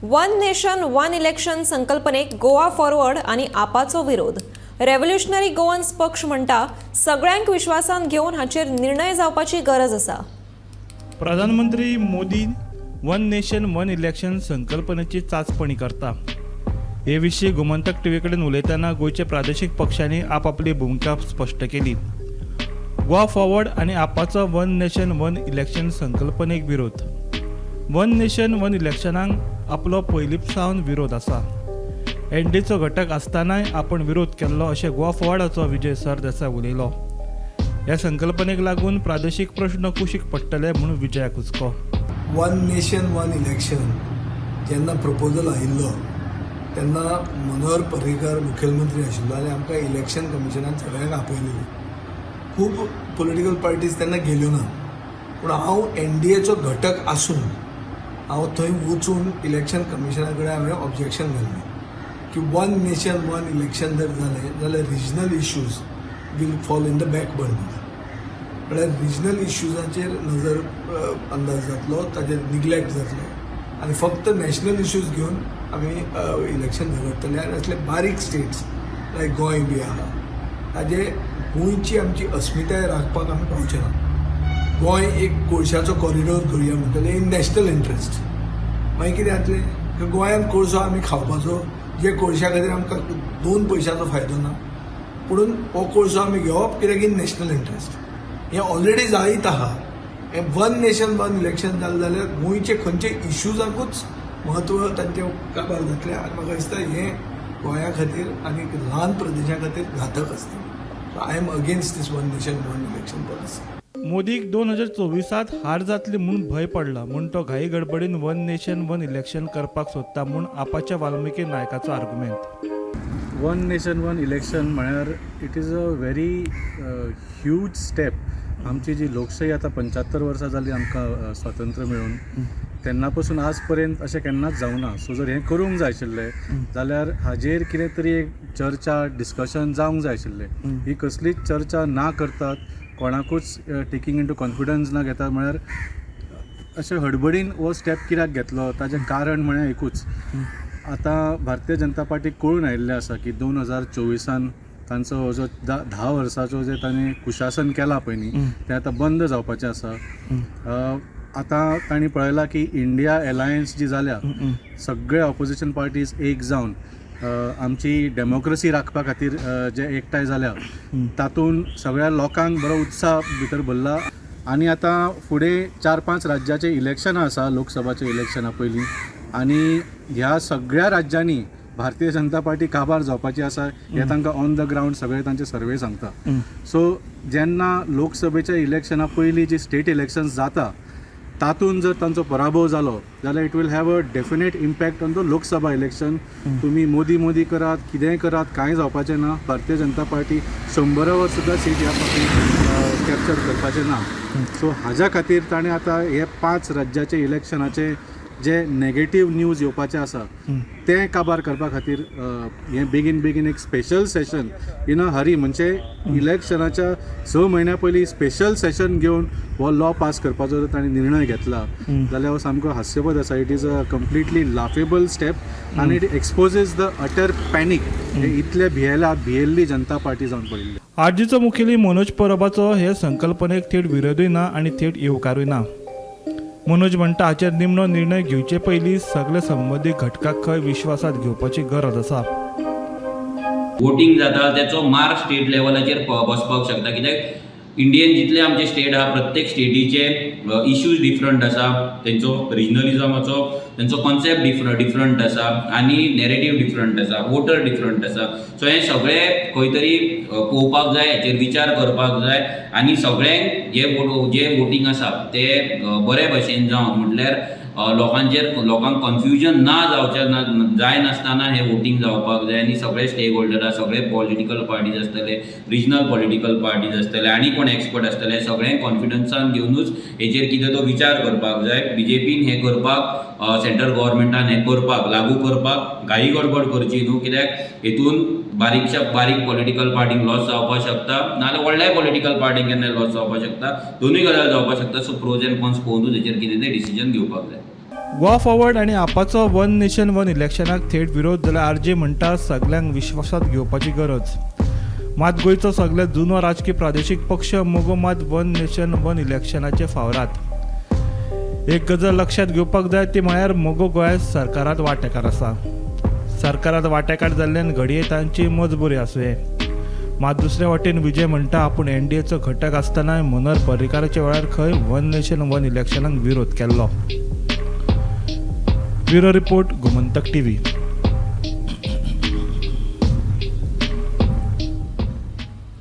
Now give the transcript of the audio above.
One nation one election संकल्पनेक Goa forward आनी आपाचो विरोध. रेव्होल्युशनरी गोवन्स पक्ष म्हणटा, सगळ्यांक विश्वासांत घेवन हाचेर निर्णय जावपाची गरज आसा. प्रधानमंत्री Modi one nation one election संकल्पनेची चाचपणी करता हे विशीं गोमंतक टीव्ही कडेन उलयतना गोंयच्या प्रादेशीक पक्षांनी आपापली भुमिका स्पश्ट केली. गोवा फॉरवर्ड आनी आपाचो वन नेशन वन इलेक्शन संकल्पनेक विरोध. वन नेशन वन इलेक्शनाक आपलो पयलीं सावन विरोध आसा. एनडीएचो घटक आसतनाय आपण विरोध केल्लो, अशें गोवा फॉरवर्डाचो विजय सरदेसाय उलयलो. ह्या संकल्पनेक लागून प्रादेशीक प्रश्न कुशीक पडटले म्हूण विजयाक हुस्को. वन नेशन वन इलेक्शन जेन्ना प्रपोजल आयिल्लो, तेन्ना मनोहर पर्रीकर मुखेलमंत्री आशिल्लो आनी आमकां इलेक्शन कमिशनान सगळ्यांक आपयलेलें. खूब पॉलिटिकल पार्टीज तेन्ना गेल्यो ना, पूण हांव एनडीएचो घटक आसून हांव थंय वचून इलेक्शन कमिशना कडेन हांवें ऑब्जेक्शन घाल्लें की वन नेशन वन इलेक्शन जर जालें जाल्यार regional issues will fall in the back burner. म्हळ्यार रिजनल इश्यूजाचेर नजर अंदाज जातलो, ताजेर निग्लेक्ट जातलो आनी फक्त नॅशनल इश्यूज घेवन आमी इलेक्शन झगडटले. आनी असले बारीक स्टेट्स लायक गोंय बी आहा, ताजे गोंयची आमची अस्मिताय राखपाक आमी पावचे ना. गोंय एक कोळशाचो कॉरिडोर करुया म्हणटले इन नॅशनल इंट्रस्ट. मागीर कितें जातलें की गोंयांत कोळसो आमी खावपाचो, जे कोळशा खातीर आमकां दोन पयशांचो फायदो ना, पुणून हो कोळसो आमी घेवप कित्याक इन नॅशनल इंट्रस्ट. हें ऑलरेडी जायत आहा. हें वन नेशन वन इलेक्शन जालें जाल्यार गोंयचे खंयचे इश्यूजाकूच म्हत्व तांचें काबार जातलें आनी म्हाका दिसता हें गोंया खातीर आनी ल्हान प्रदेशा खातीर घातक आसतलें. So I am against this one nation one election policy. मोदीक 2024त हार जातली म्हूण भंय पडला म्हूण तो घाई गडबडीन वन नेशन वन इलेक्शन करपाक सोदता म्हूण आपाच्या वाल्मिकी नायकाचो आर्ग्युमेंत. वन नेशन वन इलेक्शन म्हळ्यार it is a very huge step. आमची जी लोकशाही आतां 75 वर्सां जालीं आमकां स्वातंत्र्य मेळून, तेन्ना पासून आज पर्यंत अशें केन्नाच जावना. सो जर हें करूंक जाय आशिल्लें जाल्यार हाजेर कितें तरी एक चर्चा, डिस्कशन जावंक जाय आशिल्लें. ही कसलीच चर्चा ना करतात, कोणाकूच टेकींग इन टू कॉन्फिडन्स ना घेता, म्हळ्यार अशें हडबडीन हो स्टेप कित्याक घेतलो? ताजें कारण म्हळ्यार एकूच, आतां भारतीय जनता पार्टीक कळून आयिल्लें आसा की 2024न तांचो हो जो 10 वर्साचो जे तांणी कुशासन केलां पळय न्ही, तें आतां बंद जावपाचें आसा. आतां तांणी पळयलां की इंडिया एलायन्स जी जाल्या, सगळे ऑपोजिशन पार्टीज एक जावन आमची डेमोक्रेसी राखपा खातीर जे एकठांय जाल्या, तातूंत सगळ्या लोकांक बरो उत्साह भितर भरला. आनी आतां फुडें चार पांच राज्याचें इलेक्शनां आसा, लोकसभाचें इलेक्शनां पयलीं, आनी ह्या सगळ्या राज्यांनी भारतीय जनता पार्टी काबार जावपाची आसा हें तांकां ऑन the ground सगळे तांचे सर्वे सांगता. सो जेन्ना लोकसभेच्या इलेक्शना पयलीं जी स्टेट इलेक्शन्स जाता, तातूंत जर तांचो पराभव जालो जाल्यार it will have a definite impact on the Lok Sabha election. तुमी मोदी मोदी करात, कितेंय करात, कांय जावपाचें ना. भारतीय जनता पार्टी 100वर सुद्दां सीट ह्या फावटी कॅप्चर करपाचें ना. सो हाज्या खातीर ताणें आतां हे पांच राज्याचे इलेक्शनाचे जे नेगेटीव न्यूज येवपाचे आसा, तें काबार करपा खातीर हें बेगीन बेगीन एक special session in a hurry, म्हणजे इलेक्शनाच्या 6 म्हयन्या पयलीं स्पेशल सेशन घेवन हो लॉ पास करपाचो जर ताणें निर्णय घेतला जाल्यार हो सामको हास्यपद आसा. It is a completely laughable step आनी it exposes the utter panic. इतले भियेला, भियेल्ली जनता पार्टी जावन पडिल्ली. आरजीचो मुखेली मनोज परबाचो हे संकल्पनेक थेट विरोधूय ना आनी थेट येवकारूय ना. मनोज म्हणटा, हाचेर निमणो निर्णय घेवचे पयलीं सगळे संबंदीत घटकांक खंय विश्वासात घेवपाची गरज आसा. वोटींग जाता त्याचो मार स्टेट लेवलाचेर बसपाक शकता, कित्याक इंडियन जितले आमचे स्टेट आहा, प्रत्येक स्टेटीचे इश्यूज डिफरंट आसा, तेंचो रिजनलिजमाचो तेंचो कॉन्सेप्ट डिफरंट आसा आनी नॅरेटीव डिफरंट आसा, वोटर डिफरंट आसा. सो हें सगळें खंय तरी पळोवपाक जाय, हेचेर विचार करपाक जाय आनी सगळ्यांक जे वोटींग आसा ते बरे भशेन जावन, म्हटल्यार लोकांचेर लोकांक कन्फ्युजन ना जावचें ना जायनासतना हें वोटींग जावपाक जाय. आनी सगळे स्टेक होल्डर, सगळे पॉलिटिकल पार्टीज आसतले, रिजनल पॉलिटिकल पार्टीज आसतले आनी कोण एक्सपर्ट आसतले, सगळ्यांक कॉन्फिडन्सान घेवनूच हेचेर कितें तो विचार करपाक जाय. बीजेपीन हें करपाक, सेंट्रल गव्हर्मेंटान हें करपाक, लागू करपाक घाई गडबड करची न्हू, कित्याक हेतून बारीकच्या बारीक पॉलिटिकल पार्टींक लॉस जावपाक शकता, नाजाल्यार व्हडल्याय पॉलिटिकल पार्टींक केन्नाय लॉस जावपाक शकता. दोनूय गजाल जावपाक शकता. सो प्रोज एंड कॉन्स पळोवनूच हेचेर कितें तें डिसिजन घेवपाक जाय. गोवा फॉरवर्ड आनी आपाचो वन नेशन वन इलेक्शनाक थेट विरोध जाल्यार आरजी म्हणटा सगल्यांक विश्वासात घेवपाची गरज. मात गोंयचो सगळ्यांत जुनो राजकी प्रादेशीक पक्ष मगो मात वन नेशन वन इलेक्शनाचे फावरात. एक गजाल लक्षात घेवपाक जाय ती म्हळ्यार मगो गोंयांत सरकारांत वांटेकार आसा. सरकारांत वांटेकार जाल्ल्यान घडये तांची मजबुरी आसुये. मात दुसरे वटेन विजय म्हणटा आपूण एनडीएचो घटक आसतनाय मनोहर पर्रीकाराच्या वेळार खंय वन नेशन वन इलेक्शनाक विरोध केल्लो. Bureau report, Gomantak TV.